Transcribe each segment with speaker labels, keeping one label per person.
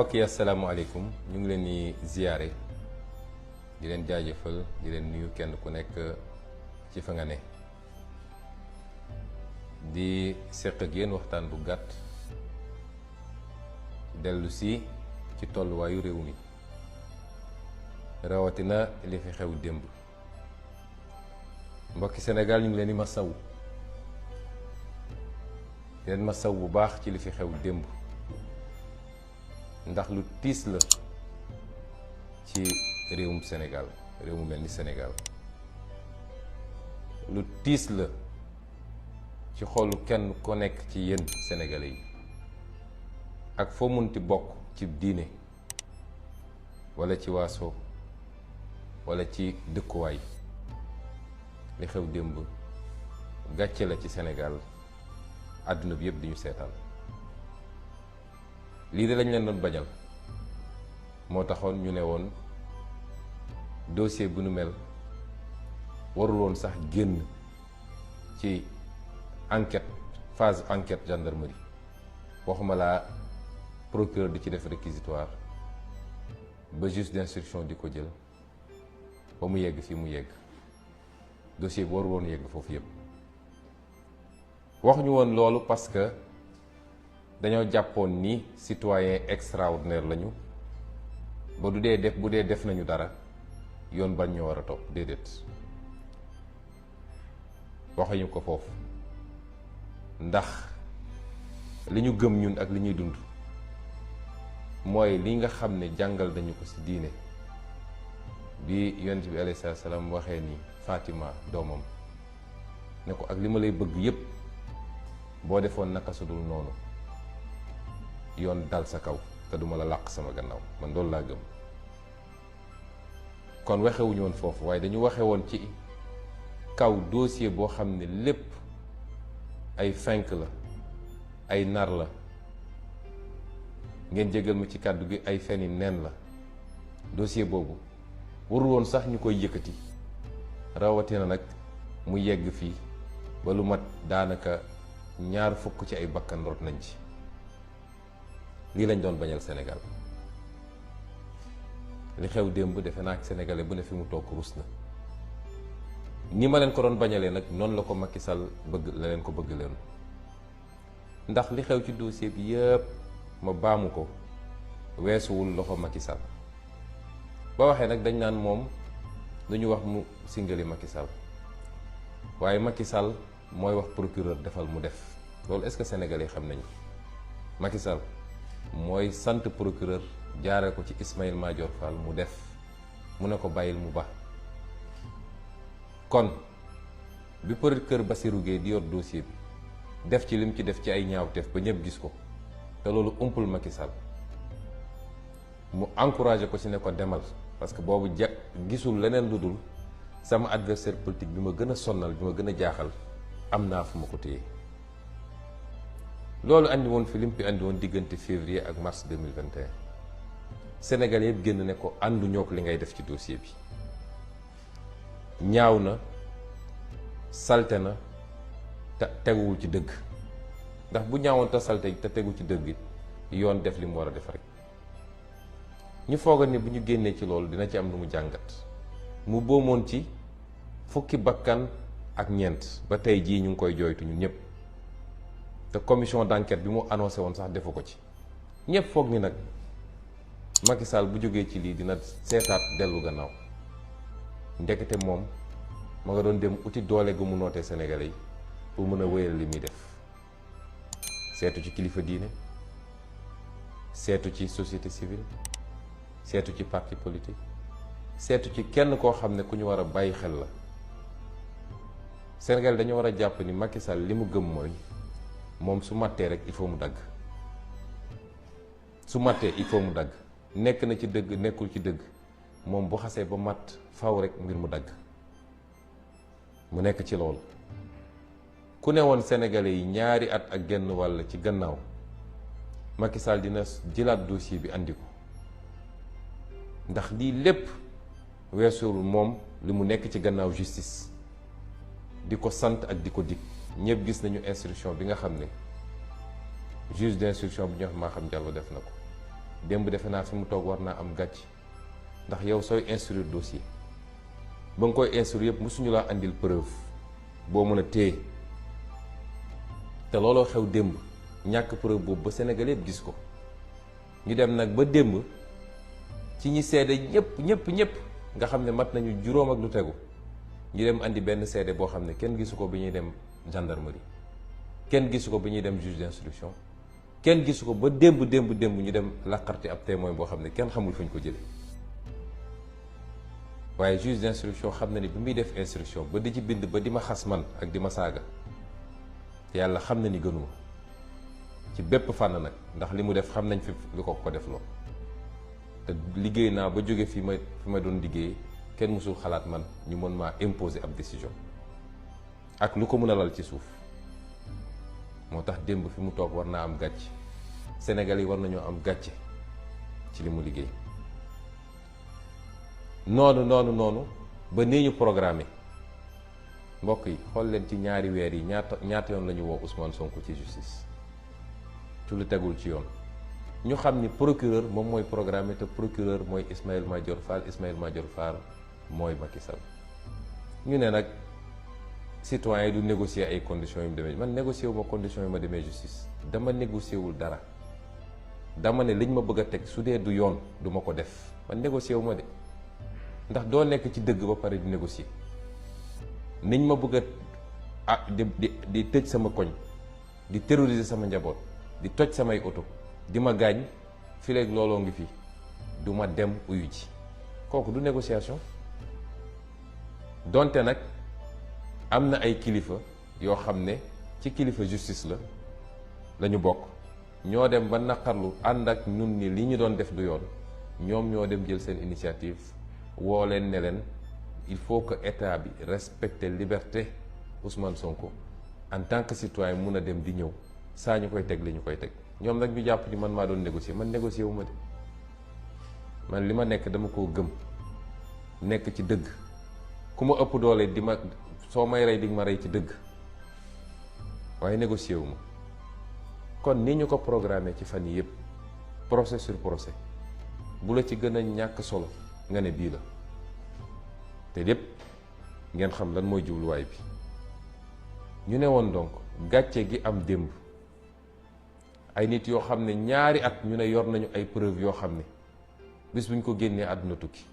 Speaker 1: mbokk yi asalaamaaleykum ñu ngi leen di ziyaare di leen jaajëfal di leen nuyu kenn ku nekk ci fa nga ne di seq ak yéen waxtaan bu gàtt dellu si ci tolluwaayu réew mi rawatina li fi xew démb mbokki Sénégal ñu ngi leen di masawu di leen masawu bu baax ci li fi xew démb ndax lu tiis la ci réewum Sénégal réew mu mel ni Sénégal lu tiis la ci xolu kenn ko nekk ci yéen sénégalais yi ak foo munti bokk ci diine walla ci waaso walla ci dëkkuwaay li xew démb gàcce la ci Sénégal àdduna bi yëpp di ñu seetaan lii de lañ leen doon bañal moo taxoon ñu ne woon dossier bu nu mel warul woon sax génn ci enquête phase enquête gendarmerie waxuma laa procureur di ci def réquisitoire ba juge d'instruction di ko jël ba mu yegg fii mu yegg dossier bi warul woon yegg foofu yëpp waxuñu woon loolu parce que dañoo jàppoon ni citoyen extraordinaire lañu ba bu dee def nañu dara yoon bañ ñoo war a topp déedéet waxuñu ko foofu ndax li ñu gëm ñun ak li ñuy dund mooy li nga xam ne jàngal dañu ko ci diine bi yonent bi alayhi salaam waxee ni Fatima doomam ne ko ak li ma lay bëgg yépp boo defoon naka su dul noonu yoon dal sa kaw te duma la làq sama gannaaw man loolu laa gëm kon waxewuñu woon foofu waaye dañu waxe woon ci kaw dossier boo xam ne lépp ay fenk la ay nar la ngeen jégal ma ci kàddu gi ay feni neen la dossier boobu warul woon sax ñu koy yëkkati rawatina nag mu yegg fii ba lu mat daanaka 2 fukk ci ay bakkan rot nañ ci lii lañ doon bañal Sénégal li xew démb defe naa ak sénégalais bu ne fi mu toog rus na ni ma leen ko doon bañalee nag noonu la ko Macky Sall bëgg la leen ko bëgg leen ndax li xew ci dossier bi yëpp ma baamu ko weesuwul loxo Macky Sall ba waxee nag dañ naan moom lu ñu wax mu singali Macky Sall waaye Macky Sall mooy wax procureur defal mu def loolu est-ce que sénégalais xam nañu Macky Sall mooy sant procureur jaare ko ci Ismaïla Madior Fall mu def mu ne ko bàyyil mu ba kon bi procureur Bassirou Guèye di yor dossier bi def ci lim ci def ci ay ñaawteef ba ñëpp gis ko te loolu umpul Macky Sall mu encouragé ko ci ne ko demal parce que boobu gisul leneen lu dul sama adversaire politique bi ma gën a sonnal bi ma gën a jaaxal am naa fu ma ko téye loolu andi woon fi lim fi andi woon diggante février ak mars 2021 Sénégal yëpp génn ne ko àndu ñoo ko li ngay def ci dossier bi ñaaw na salte na te teguwul ci dëgg ndax bu ñaawoon te salte te tegu ci dëgg it yoon def li mu war a def rek ñu foogal ni bu ñu génnee ci loolu dina ci am lu mu jàngat mu boomoon ci fukki bakkan ak ñeent ba tey jii ñu ngi koy jooytu ñun ñëpp te commission d'enquête bi mu annoncé woon sax defu ko ci ñëpp foog ni nag Macky Sall bu jógee ci lii dina seetaat dellu gannaaw ndekete moom ma nga doon dem uti doole gu mu nootee Sénégalais yi pour mën a wéyal li muy def seetu ci kilifa diine seetu ci société civile seetu ci parti politique seetu ci kenn koo xam ne ku ñu war a bàyyi xel la Sénégal dañu war a jàpp ni Macky Sall li mu gëm mooy moom su mattee rek il faut mu dagg su mattee il faut mu dagg nekk na ci dëgg nekkul ci dëgg moom bu xasee ba matt faw rek mbir mu dagg mu nekk ci loolu ku ne woon sénégalais yi 2 at ak genn wàll ci gannaaw Macky Sall dina jëlaat dossier bi andi ko ndax lii lépp weesuwul moom li mu nekk ci gannaaw justice di ko sant ak di ko dig ñëpp gis nañu instruction bi nga xam ne juge d'instruction bi ñu wax Maham Diallo def na ko démb defe naa fi mu toog war naa am gàcc, ndax yow sooy instruire dossier ba nga koy instruire yëpp mosuñu laa andil preuve boo mën a téye, te looloo xew démb, ñàkk preuve boobu ba Sénégal yëpp gis ko. ñu dem nag ba démb ci ñi seede ñëpp nga xam ne mat nañu juróom ak lu tegu, ñu dem andi benn seede boo xam ne kenn gisu ko bi ñuy dem gendarmerie, kenn gisu ko bi ñuy dem juge d'instruction, kenn gisu ko ba démb ñu dem laqarti ab témoin boo xam ne kenn xamul fu ñu ko jëlee. waaye juge d'instruction xam na ni bi muy def instruction ba di ci bind ba di ma xas man ak di ma saaga, yàlla xam na ni gënuma ci bépp fànn nag, ndax li mu def xam nañ fi lu ko def loo. te liggéey naa ba jóge fi ma doon liggéey, kenn mësul xalaat man ñu mën maa imposer ab décision ak lu ko mën a lal ci suuf. moo tax démb fi mu toog war naa am gàcce, Sénégal yi war nañoo am gàcce ci li mu liggéey. noonu ba nii ñu programmé, mbokk yi xool leen ci ñaari weer yi ñaata yoon la ñu woo Ousmane Sonko ci justice ci lu tegul ci yoon. ñu xam ni procureur moom mooy programmé, te procureur mooy Ismaïla Madior Fall mooy Macky Sall. ñu ne nag citoyen yi du négocier ay conditions yu mu demee, man négocier wu ma conditions yu ma demee justice, dama négocier wul dara. dama ne liñ ma bëgg a teg su dee du yoon du ma ko def, man négocier wu ma de, ndax doo nekk ci dëgg ba pare di négocier. niñ ma bëgg a di tëj sama koñ, di terroriser sama njaboot, di toj samay oto, di ma gaañ, fi léegi looloo ngi fi, du ma dem uyu ji, kooku du négociation. donte nag am na ay kilifa yoo xam ne ci kilifa justice la ñu bokk, ñoo dem ba naqarlu ànd ak ñun ni li ñu doon def du yoon, ñoom ñoo dem jël seen initiative woo leen ne leen il faut que état bi respecte liberté Ousmane Sonko en tant que citoyen mun a dem di ñëw saa ñu koy teg li ñu koy teg. ñoom nag ñu jàpp ni man maa doon négocier, man négocier wu ma de, man li ma nekk dama koo gëm, nekk ci dëgg. ku ma ëpp doole di ma soo may rey di ma rey ci dëgg, waaye négocier wu ma. kon ni ñu ko programmé ci fan yi yëpp, procès sur procès, bu la ci gën a ñàkk solo nga ne bii la, te lépp ngeen xam lan mooy jubluwaay bi. ñu ne woon donc gàcce gi am démb, ay nit yoo xam ne ñaari at ñu ne yor nañu ay preuve yoo xam ne bis bu ñu ko génnee àdduna tukki.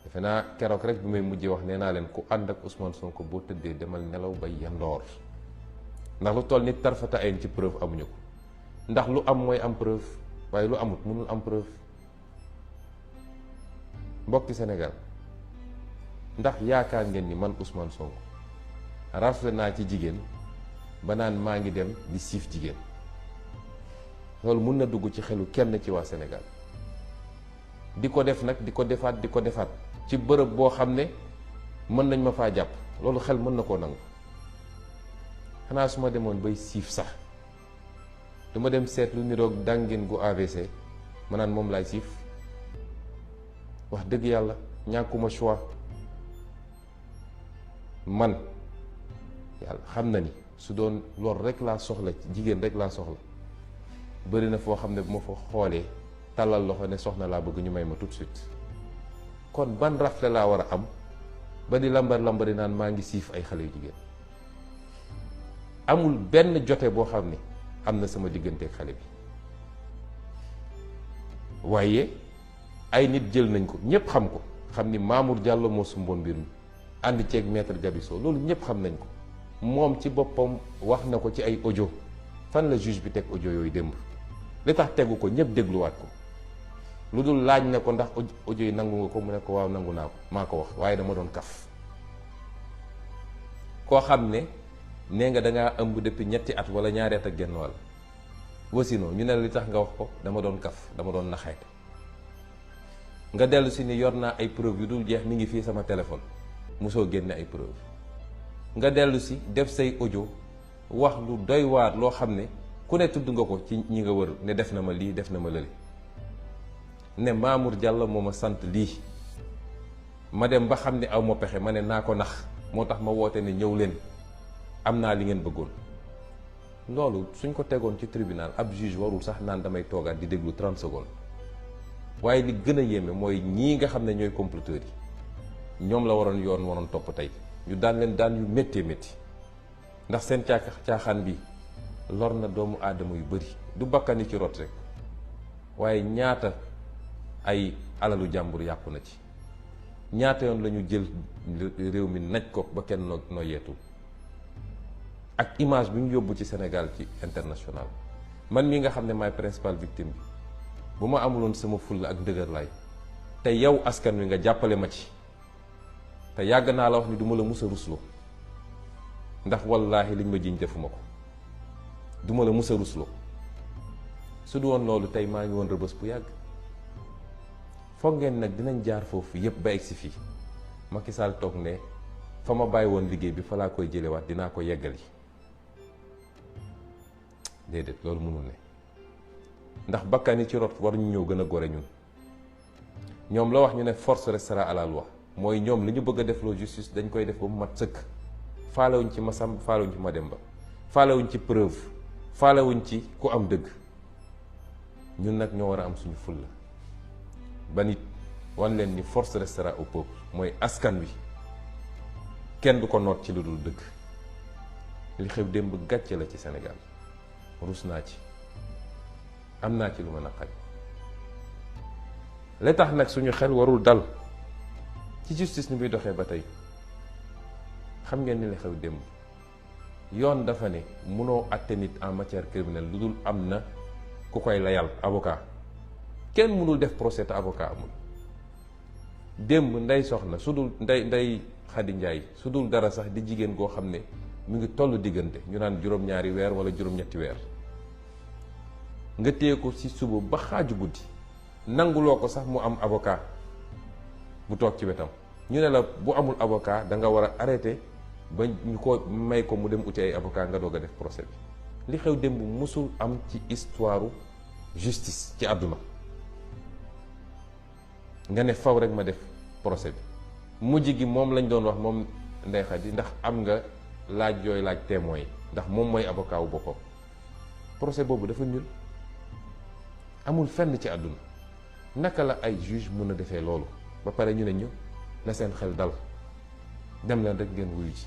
Speaker 1: defe naa keroog rek bi may mujjee wax nee naa leen ku ànd ak Ousmane Sonko boo tëddee demal nelaw ba yandoor, ndax lu toll nit tarfata ayn ci preuve amuñu ko. ndax lu am mooy am preuve, waaye lu amut mënul am preuve. mbokki Sénégal, ndax yaakaar ngeen ni man Ousmane Sonko rafle naa ci jigéen ba naan maa ngi dem di siif jigéen? loolu mun na dugg ci xelu kenn ci waa Sénégal. di ko def nag di ko defaat ci bërëb boo xam ne mën nañ ma faa jàpp, loolu xel mën na koo nangu. xanaa su ma demoon bay siif sax duma dem seet lu niroog dàngin gu AVC ma naan moom laay siif? wax dëgg yàlla ñàkkuma choix. man yàlla xam na ni su doon lool rek laa soxla, jigéen rek laa soxla, bëri na foo xam ne bu ma fa xoolee tàllal loxo ne soxna laa bëgg ñu may ma tout de suite. kon ban rafle laa war a am ba di lambari naan maa ngi siif ay xale yu jigéen? amul benn jote boo xam ne am na sama digganteeg xale bi, waaye ay nit jël nañ ko, ñëpp xam ko, xam ni Mamour Diallo moo sumboon mbir mi ànd ceeg maître Gabisso, loolu ñëpp xam nañ ko. moom ci boppam wax na ko ci ay audio. fan la juge bi teg audio yooyu démb? li tax tegu ko ñëpp dégluwaat ko, lu dul laaj na ko ndax audio yi nangu nga ko, mu ne ko waaw nangu naa ko, maa ko wax, waaye dama doon kaf. koo xam ne nee nga dangaa ëmb depuis ñetti at wala ñaari at ak genn wàll, wasino ñu ne li tax nga wax ko dama doon kaf, dama doon naxaate. nga dellu si ni yor naa ay preuve yu dul jeex, mi ngi fii sama téléphone, mosoo génne ay preuve. nga dellu si def say audio wax lu doy waar loo xam ne ku ne tudd nga ko ci ñi nga wër, ne def na ma lii def na ma lële, ne Mamour Diallo moo ma sant lii. ma dem ba xam ne aw ma pexe, ma ne naa ko nax, moo tax ma woote ne ñëw leen, am naa li ngeen bëggoon. loolu suñ ko tegoon ci tribunal ab juge warul sax naan damay toogaat di déglu 30 secondes waaye li gën a yéeme mooy ñii nga xam ne ñooy comploteurs yi ñoom la waroon topp tey ñu daan leen daan yu méttee métti ndax seen caaxaan bi lor na doomu aadama yu bëri du bakkani ci rot rek waaye ñaata ay alalu jàmbur yàqu na ci ñaata yoon la ñu jël réew mi naj ko ba kenn noo yeetu ak image bi ñu yóbbu ci Sénégal ci international man mii nga xam ne maay principal victime bi bu ma amuloon sama fulla ak ndëgër laay te yow askan wi nga jàppale ma ci te yàgg naa la wax ni du ma la mus a rusloo ndax wallaahi liñ ma jiñ defuma ko du ma la mus a rusloo su du woon loolu tey maa ngi woon rëbës bu yàgg foog ngeen nag dinañ jaar foofu yépp ba egsi fii Macky Sall toog ne fa ma bàyyi woon liggéey bi fa laa koy jëlewaat dinaa ko yeggali déedéet loolu mënul ne ndax bakkan yi ci rot waruñu ñëw gën a gore ñun ñoom la wax ñu ne force restera à la loi mooy ñoom li ñu bëgg a def loo justice dañ koy def ba mu mat sëkk faalewuñ ci Masamba faalewuñ ci Mademba faalewuñ ci preuve faalewuñ ci ku am dëgg ñun nag ñoo war a am suñu fulla ba nit wan leen ni force restera au peuple mooy askan wi kenn du ko noot ci lu dul dëgg li xew démb gàcce la ci Sénégal rus naa ci am naa ci lu ma naqari li tax nag suñu xel warul dal ci justice ni muy doxee ba tey xam ngeen ni li xew démb yoon dafa ne mënoo àtte nit en matière criminelle lu dul am na ku koy layal avocat kenn mënul def procès te avocat amul démb Ndey Soxna su dul Ndey Xadi Njaay su dul dara sax di jigéen goo xam ne mu ngi toll diggante ñu naan juróom-ñaari weer wala juróom-ñetti weer nga téye ko ci suba ba xaaju guddi nanguloo ko sax mu am avocat bu toog ci wetam ñu ne la bu amul avocat da nga war a arrêté ba ñu ko may ko mu dem uti ay avocat nga doog a def procès bi li xew démb musul am ci histoire justice ci àdduna nga ne faw rek ma def procès bi mujj gi moom lañ doon wax moom Ndey Xadi ndax am nga laaj yooyu laaj témoin yi ndax moom mooy avocat wu boppam procès boobu dafa ñuul amul fenn ci àdduna naka la ay juge mën a defee loolu ba pare ñu ne ñu na seen xel dal dem leen rek ngeen wuyu ci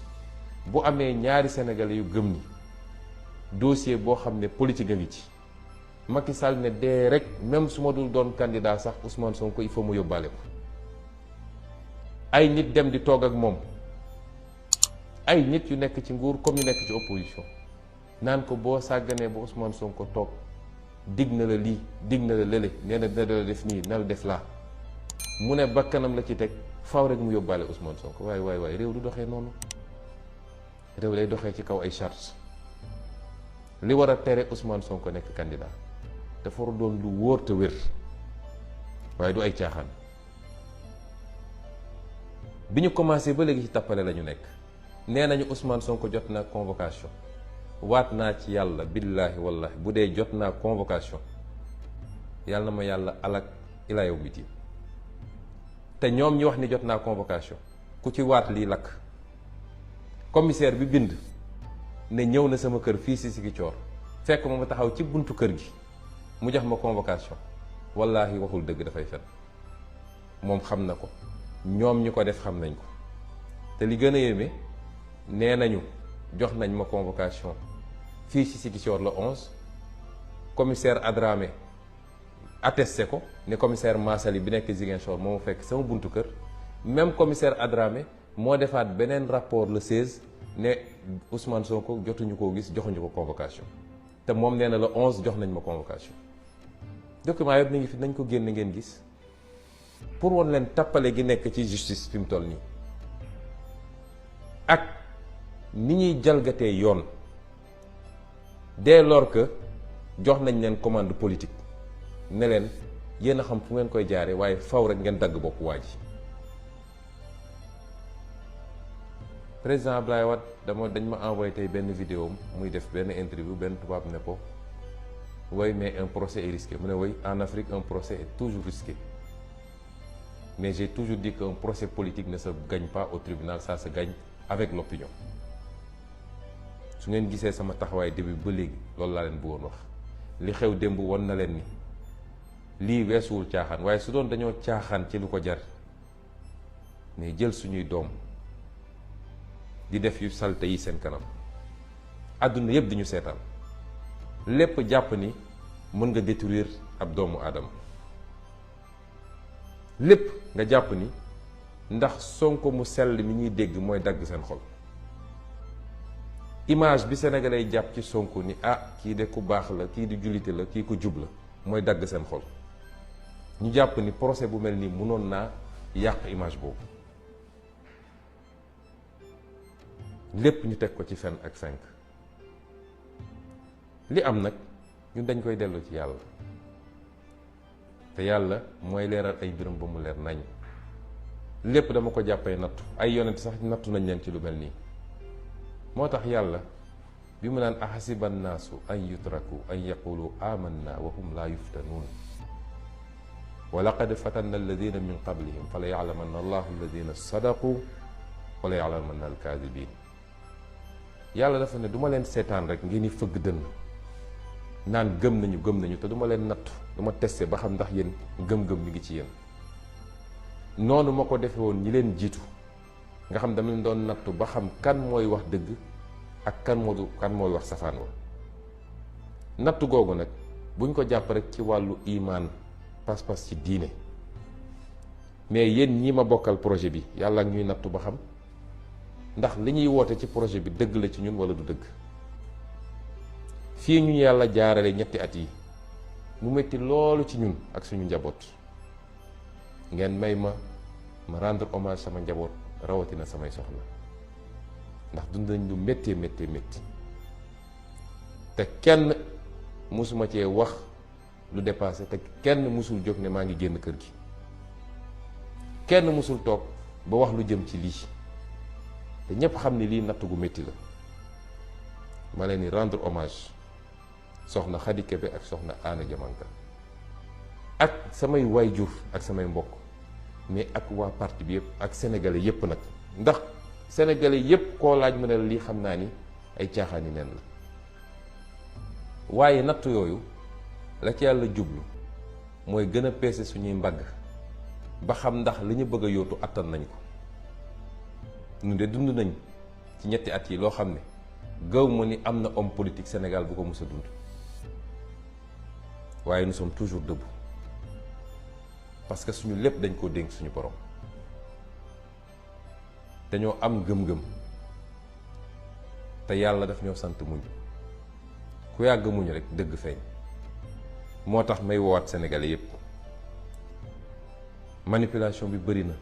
Speaker 1: bu amee ñaari sénégalais yu gëm ni dossier boo xam ne politique a ngi ci Macky Sall ne dee rek même su ma dul doon candidat sax Ousmane Sonko il faut mu yóbbaale ko ay nit dem di toog ak moom ay nit yu nekk ci nguur comme yu nekk ci opposition naan ko boo sàgganee ba Ousmane Sonko toog dig na la lii dig na la lële nee na dina la def nii na la def laa mu ne bakkanam la ci teg faw rek mu yóbbaale Ousmane Sonko waaye réew du doxee noonu réew lay doxee ci kaw ay chartes li war a tere Ousmane Sonko nekk candidat dafa war a doon lu wóor te wér waaye du ay caaxaan bi ñu commencé ba léegi ci tappale la ñu nekk nee nañu Ousmane Sonko jot na convocation waat naa ci yàlla billaahi wallahi bu dee jot naa convocation yàlla na ma yàlla alak ilaa yow biti te ñoom ñi wax ni jot naa convocation ku ci waat lii lakk commissaire bi bind ne ñëw na sama kër fii si Ziguinchor fekk ma taxaw ci buntu kër gi mu jox ma convocation wallaahi waxul dëgg dafay fen moom xam na ko ñoom ñi ko def xam nañ ko te li gën a yéeme nee nañu jox nañ ma convocation fii ci Ziguinchor le 11 commissaire Adramé attesté ko ne commissaire Massali bi nekk Ziguinchor moo ma fekk sama buntu kër même commissaire Adramé moo defaat beneen rapport le 16 ne Ousmane Sonko jotuñu koo gis joxuñu ko convocation te moom nee na le 11 jox nañ ma convocation document yëpp mi ngi fi nañ ko génn ngeen gis pour woon leen tappale gi nekk ci justice fi mu toll nii ak ni ñuy jalgatee yoon dès lors que jox nañ leen commande politique ne leen yéen a xam fu ngeen koy jaare waaye faw rek ngeen dagg bopp waa ji président Abdoulaye Wade dañ ma envoyé tey benn vidéo muy def benn interview benn tubaab ne ko oui mais un procès est risqué mu ne oui en Afrique un procès est toujours risqué mais j'ai toujours dit qu'un procès politique ne se gagne pas au tribunal, ça se gagne avec l'opinion su ngeen gisee sama taxawaay début ba léegi loolu laa leen bëggoon wax li xew démb won na leen ni lii weesuwul caaxaan, waaye su doon dañoo caaxaan ci lu ko jar mais jël suñuy doom di def yu salte yi seen kanam àdduna yëpp di ñu seetaan lépp jàpp ni mën nga détruire ab doomu aadama, lépp nga jàpp ni ndax Sonko mu sell mi ñuy dégg mooy dagg seen xol. image bi sénégalais jàpp ci Sonko ni kii de ku baax la, kii di jullite la, kii ku jub la mooy dagg seen xol. ñu jàpp ni procès bu mel nii mënoon naa yàq image boobu. lépp ñu teg ko ci fen ak fenk. li am nag ñun dañ koy dellu ci yàlla te yàlla mooy leeral ay mbiram ba mu leer nañ. lépp dama ko jàppee nattu, ay yonent sax nattu nañ leen ci lu mel nii. moo tax yàlla bi mu naan ahasiba nnaasu an yutraku an yaqulu amanna wa hum laa yuftanuun wa laqad fatanna alladina min qablihim fa la yaclamanna allahu alladina sadaqu wa la yaclamanna alkaadibin. yàlla dafa ne du ma leen seetaan rek ngeen di fëgg dënn naan gëm nañu te du ma leen nattu, du ma testé ba xam ndax yéen gëm-gëm mi ngi ci yéen. noonu ma ko defe woon ñi leen jiitu nga xam dama leen doon nattu ba xam kan mooy wax dëgg ak kan mooy wax safaan wa. nattu googu nag buñ ko jàpp rek ci wàllu imaan, pas-pas ci diine, mais yéen ñi ma bokkal projet bi yàlla ak ñuy nattu ba xam ndax li ñuy woote ci projet bi dëgg la ci ñun wala du dëgg. fii ñu yàlla jaarale ñetti at yi mu metti loolu ci ñun ak suñu njaboot, ngeen may ma rendre hommage sama njaboot, rawatina samay soxna, ndax dund nañ lu méttee métti te kenn musuma cee wax lu dépassé, te kenn musul jóg ne maa ngi génn kër gi, kenn musul toog ba wax lu jëm ci lii, te ñépp xam ni lii natt gu métti la. ma leen di rendre hommage soxna Khady Kébé ak soxna Anna Diamanka ak samay waayjur ak samay mbokk, mais ak waa parti bi yëpp ak sénégalais yëpp nag, ndax sénégalais yëpp koo laaj mu ne la lii xam naa ni ay caaxaani neen la. waaye natt yooyu la ci yàlla jublu mooy gën a peese suñuy mbagg ba xam ndax li ñu bëgg a yóotu attan nañ ko. ñun de dund nañ ci ñetti at yi loo xam ne gaw ma ni am na homme politique Sénégal bu ko mës a dund, waaye nous sommes toujours debout parce que suñu lépp dañ koo dénk suñu borom. dañoo am gëm-gëm te yàlla daf ñoo sant muñ, ku yàgg muñ rek dëgg feeñ. moo tax may woowaat sénégalais yépp, manipulation bi bëri na.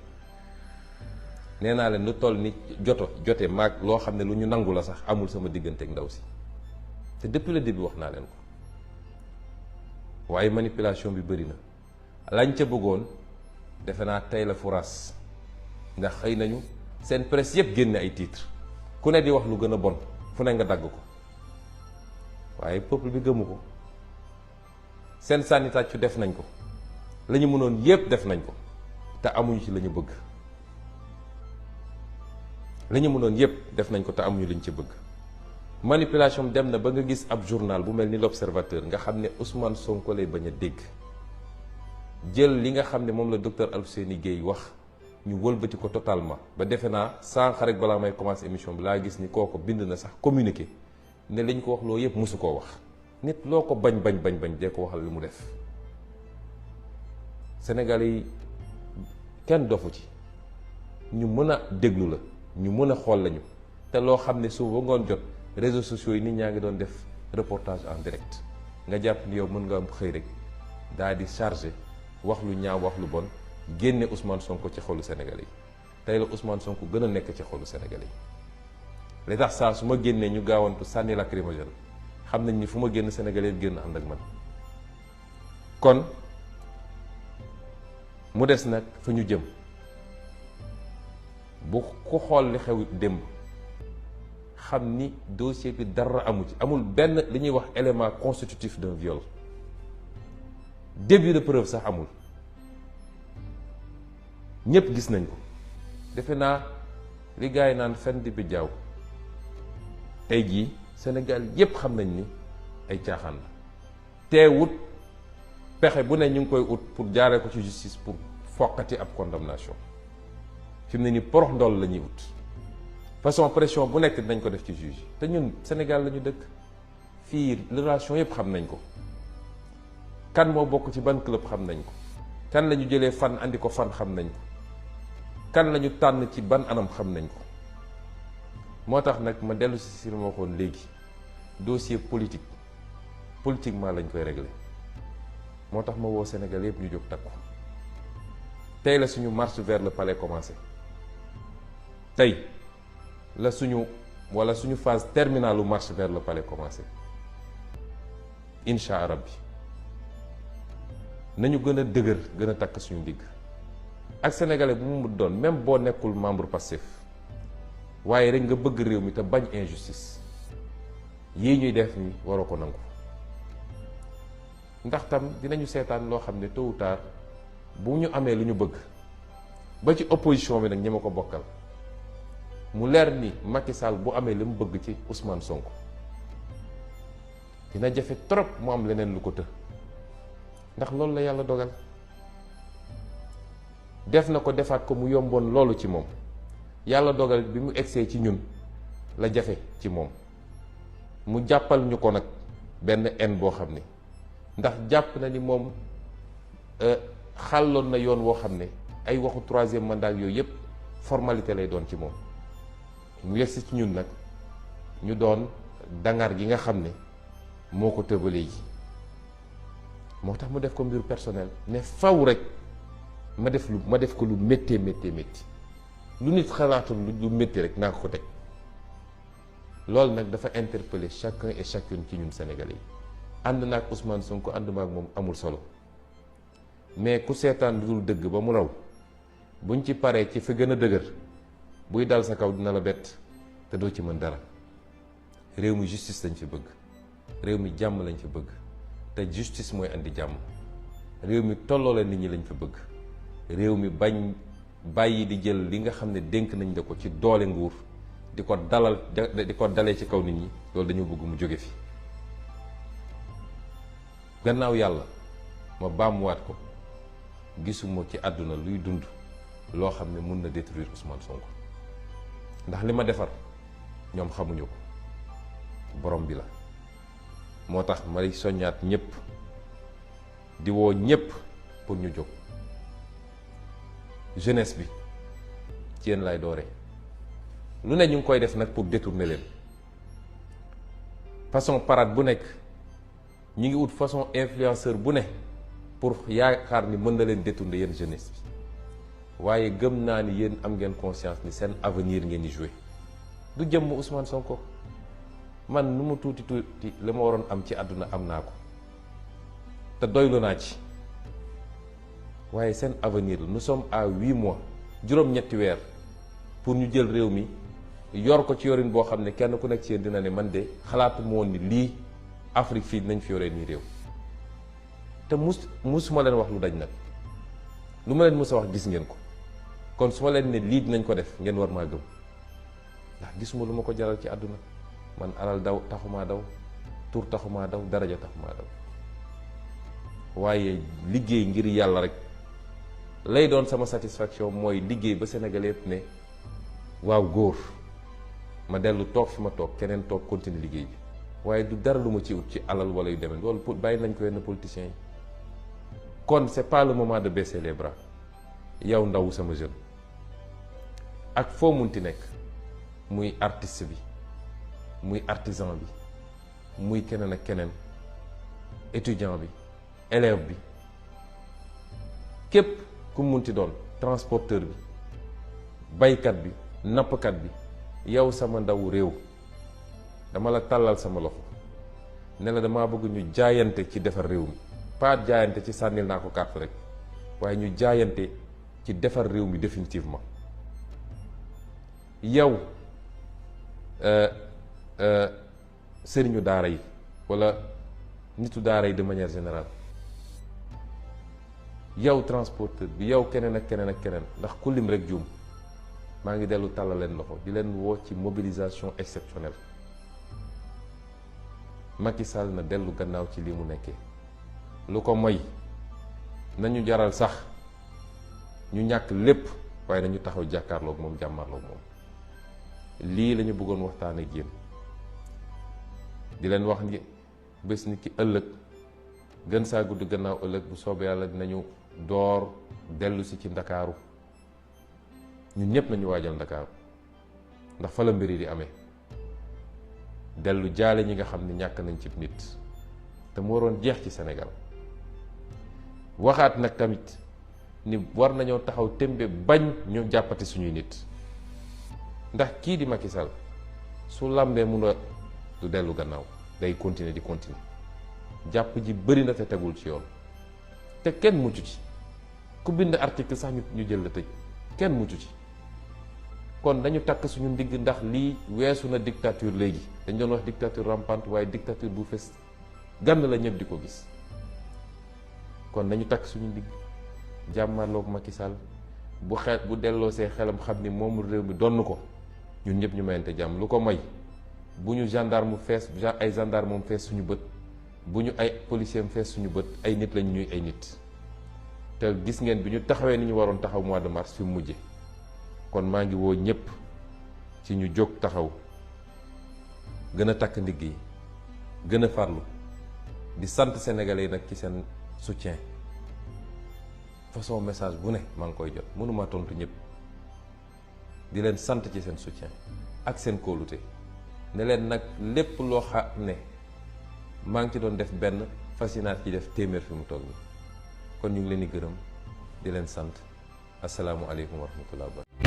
Speaker 1: nee naa leen lu toll ni jote maag loo xam ne lu ñu nangu la sax amul sama diggante ak ndaw si, te depuis le début wax naa leen ko. waaye manipulation bi bëri na, lañ ca bëggoon defe naa tey la furaas, ndax xëy nañu seen presse yëpp génne ay titres ku ne di wax lu gën a bon, fu ne nga dagg ko, waaye peuple bi gëmu ko. seen sànni tàccu def nañ ko, la ñu mënoon yépp def nañ ko, te amuñu ci la ñu bëgg. la ñu mënoon yépp def nañ ko te amuñu liñ ci bëgg. manipulation dem na ba nga gis ab journal bu mel ni l'Observateur nga xam ne Ousmane Sonko lay bañ a dégg, jël li nga xam ne moom la docteur Alfousseyni Gaye wax ñu wëlbati ko totalement ba defe naa sànq rek balaa may commencer émission bi laa gis ni kooko bind na sax communiqué ne liñ ko wax loo yépp mosu koo wax. nit loo ko bañ dee ko waxal li mu def. Sénégalais yi kenn dofu ci, ñu mën a déglu la, ñu mën a xool lañu, te loo xam ne suba ngoon jot réseaux sociaux yi nit ñaa ngi doon def reportage en direct, nga jàpp ni yow mën nga am xëy rek daal di chargé wax lu ñaaw wax lu bon génne Ousmane Sonko ci xolu Sénégalais yi. tey la Ousmane Sonko gën a nekk ci xolu Sénégalais yi. li tax saa su ma génnee ñu gaawantu sànni lacrymogène xam nañ ni fu ma génn Sénégalais yi génn ànd ak man. kon mu des nag fa ñu jëm, bu ku xool li xew démb xam ni dossier bi dara amu ci, amul benn li ñuy wax élément constitutif d'un viol, début de preuve sax amul. ñépp gis nañ ko. defe naa li gars yi naan fen di bi jaaw tey jii Sénégal yépp xam nañ ni ay caaxaan la teewut pexe bu ne ñu ngi koy ut pour jaaree ko ci justice pour foqati ab condamnation fi mu ne ni porox ndoll la ñuy ut façon pression bu nekk dinañ ko def ci juge te ñun Sénégal la ñu dëkk fii relation yépp xam nañ ko kan moo bokk ci ban club xam nañ ko kan la ñu jëlee fan andi ko fan xam nañ ko kan la ñu tànn ci ban anam xam nañ ko moo tax nag ma dellu si li ma waxoon léegi dossier politiquement lañ koy régler moo tax ma woo Sénégal yëpp ñu jóg takku tey la suñu marche vers le palais commencé tey la suñu phase terminale marche vers le palais commencé incha allah rabbi nañu gën a dëgër gën a takk suñu ndigg ak sénégalais bu mu doon même boo nekkul membre Pastef waaye rek nga bëgg réew mi te bañ injustice yii ñuy def ni waroo ko nangu ndax tam dinañu seetaan loo xam ne tôt ou tard bu ñu amee lu ñu bëgg ba ci opposition bi nag ñi ma ko bokkal mu leer ni Macky Sall bu amee li mu bëgg ci Ousmane Sonko dina jafe trop mu am leneen lu ko të ndax loolu la yàlla dogal def na ko defaat ko mu yomboon loolu ci moom yàlla dogal bi mu egsee ci ñun la jafe ci moom mu jàppal ñu ko nag benn en boo xam ne ndax jàpp na ni moom xàlloon na yoon woo xam ne ay waxu troisième mandat yooyu yëpp formalité lay doon ci moom mu yegsi ci ñun nag ñu doon dangar gi nga xam ne moo ko tëbalee ji moo tax mu def ko mbir personnel ne faw rek ma def ko lu méttee métti lu nit xalaatul lu métti rek naa ko teg loolu nag dafa interpeller chacun et chacune ci ñun Sénégalais yi ànd na ak Ousmane Sonko ànd ma ak moom amul solo mais ku seetaan lu dul dëgg ba mu raw buñ ci paree ci fi gën a dëgër buy dal sa kaw dina la bett te doo ci mën dara réew mi justice lañ fi bëgg réew mi jàmm lañ fi bëgg te justice mooy andi jàmm réew mi tolloole nit ñi lañ fi bëgg réew mi bañ bàyyi di jël li nga xam ne dénk nañ la ko ci doole nguur di ko dalee ci kaw nit ñi loolu dañoo bëgg mu jóge fi gannaaw yàlla ma baamuwaat ko gisuma ci àdduna luy dund loo xam ne mun na détruire Ousmane Sonko ndax li ma defar ñoom xamuñu ko borom bi la moo tax may soññaat ñëpp di woo ñëpp pour ñu jóg jeunesse bi ci yéen lay doore lu ne ñu ngi koy def nag pour détourner leen façon parade bu nekk ñu ngi ut façon influenceur bu ne pour yaakaar ni mën na leen détourner yéen jeunesse bi waaye gëm naa ni yéen am ngeen conscience ni seen avenir ngeen di jouer du jëmm Ousmane Sonko man nu mu tuuti tuuti li ma waroon am ci àdduna am naa ko te doylu naa ci waaye seen avenir la nous sommes à 8 mois juróom-ñetti weer pour ñu jël réew mi yor ko ci yorin boo xam ne kenn ku nekk ci yéen dina ne man de xalaatu moo woon ni lii Afrique fii nañ fi yoree nii réew te musuma leen wax lu dañ nag lu ma leen mus a wax gis ngeen ko kon su ma leen ne lii dinañ ko def ngeen war maa gëm ndax gisuma lu ma ko jaral ci àdduna man alal taxumaa daw tur taxumaa daw daraja taxumaa daw waaye liggéey ngir yàlla rek lay doon sama satisfaction mooy liggéey ba Sénégalais yëpp ne waaw góor ma dellu toog fi ma toog keneen toog continuer liggéey bi waaye du dara lu ma ci ut ci alal wala yu demee loolu bàyyi nañ ko yenn politiciens yi kon c'est pas le moment de baisser les bras yow ndaw sama jeune ak foo munti nekk muy artiste bi muy artisan bi muy keneen ak keneen étudiant bi élève bi képp ku munti doon transporteur bi baykat bi nappkat bi yow sama ndaw réew dama la tàllal sama loxo ne la damaa bëgg ñu jaayante ci defar réew mi pas jaayante ci sànnil naa ko carte rek waaye ñu jaayante ci defar réew mi définitivement yow sëriñu daara yi walla nitu daara yi de manière générale yow transporteur bi yow keneen ak keneen ak keneen ndax ku lim rek juum maa ngi dellu tàllal leen loxo di leen woo ci mobilisation exceptionnelle Macky Sall na dellu gannaaw ci li mu nekkee. lu ko moy nañu jaral sax ñu ñàkk lépp waaye nañu taxaw jàkkaarloog moom jàmmarloog moom lii lañu bëggoon waxtaan ak yéen di leen wax ni bés ni ki ëllëg gën saa gudd gannaaw ëllëg bu soobee yàlla dinañu door dellu si ci ndakaaru ñun ñëpp nañu waajal ndakaaru ndax fa la mbir yi di amee dellu jaale ñi nga xam ne ñàkk nañ ci nit te mu waroon jeex ci Sénégal waxaat nag tamit ni war nañoo taxaw tembe bañ ñu jàppati suñuy nit ndax kii di Macky Sall su làmbee mun a du dellu gannaaw day continuer di continuer jàpp ji bëri na te tegul ci yoon te kenn muccu ci ku bind article sax ñu jël la tëj kenn muccu ci kon dañu takk suñu ndigg ndax lii weesu na dictature léegi dañ doon wax dictature rampante waaye dictature bu fes gànn la ñëpp di ko gis kon nañu takk suñu ndigg jàmmarloog Macky Sall bu delloo see xelam xam ni moom réew mi donn ko ñun ñëpp ñu mayante jàmm lu ko may bu ñu gendarme fees ay gendarme moom fees suñu bët bu ñu ay policier am fees suñu bët ay nit lañ ñuy ay nit te gis ngeen bi ñu taxawee ni ñu waroon taxaw mois de mars fi mu mujje kon maa ngi woo ñëpp ci ñu jóg taxaw gën a takk ndigg yi gën a farlu di sant sénégalais yi nag ci seen soutien façon message bu ne maa ngi koy jot mënuma tontu ñëpp di leen sant ci seen soutien ak seen kóolute ne leen nag lépp loo xam ne maa ngi ci doon def benn fasinaat ci def téeméer fi mu toll nii kon ñu ngi leen di gërëm di leen sant asalaamualeykum wa rahmatullah.